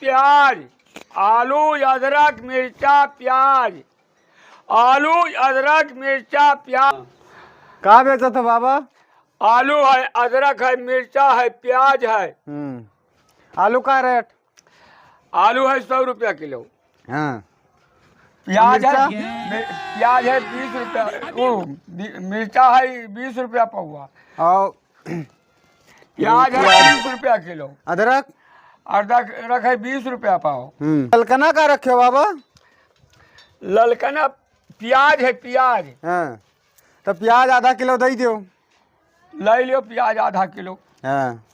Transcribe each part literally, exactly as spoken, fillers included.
प्याज, आलू, अदरक, मिर्चा, प्याज, आलू, अदरक, मिर्चा, प्याज। का बेचत हो बाबा? आलू है, अदरक है, मिर्चा है, प्याज है। हम्म। आलू का रेट? आलू है सौ रुपया किलो। हाँ। प्याज है, मिर्चा? मि-, प्याज है बीस रुपया, वो, बी-, मिर्चा है बीस रुपया पौवा। और प्याज है प्याज। तीस रुपया किलो। अदरक? अदरक है बीस रुपया पाव। हम्म। ललकना का रखे हो बाबा? ललकना प्याज है, प्याज। हाँ, तो प्याज आधा किलो दे दियो। ले लियो प्याज आधा किलो। हाँ।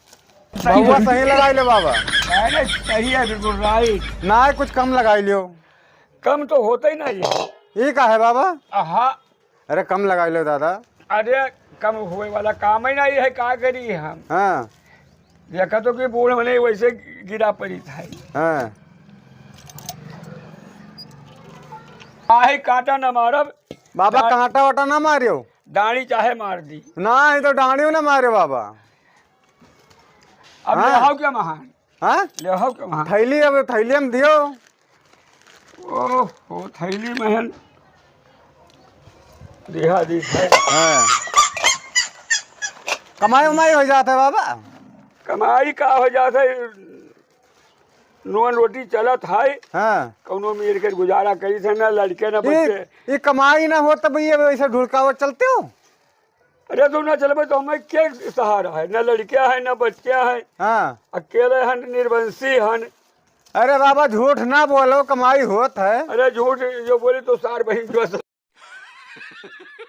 सही बहुआ है। सही लगाई लो बाबा। नहीं, नहीं, सही है बिल्कुल राइट। ना, कुछ कम लगाई लियो। कम तो होता ही नहीं है। ये का है बाबा? आहा। अरे कम लगाई लो दादा। अरे कम होए वाला काम ही नहीं है, का करी हम? हाँ। देखा तो कि बूढ़ मने वैसे गिरा पड़ी था। हाँ। आहे काटा न मारब। बाबा, डा- कांटा वाटा ना मारियो। डांडी चाहे मार दी। ना, ये तो डांडियो ना मारे बाबा। अब हाँ। ले आओ क्या महान? हाँ? ले आओ क्या महान? थैली, अब थैली में दियो। ओहो, थैली में है। दिहा दी है। हाँ। कमाई उमाई हो जात है बाबा? कमाई का हो जात है? नून रोटी चलत है। हाँ। कौनो मेर के गुजारा करी थे, ना लड़के ना ई, बच्चे। ई कमाई ना हो तब ये वैसे ढुलकावत चलते हो? अरे तो ना चलबे तो हमें के सहारा है? ना लड़के है, ना बच्चे है। हाँ। अकेले हन, निर्वंशी हन। अरे बाबा झूठ ना बोलो, कमाई होत है। अरे झूठ जो बोली तो सार बहिन जो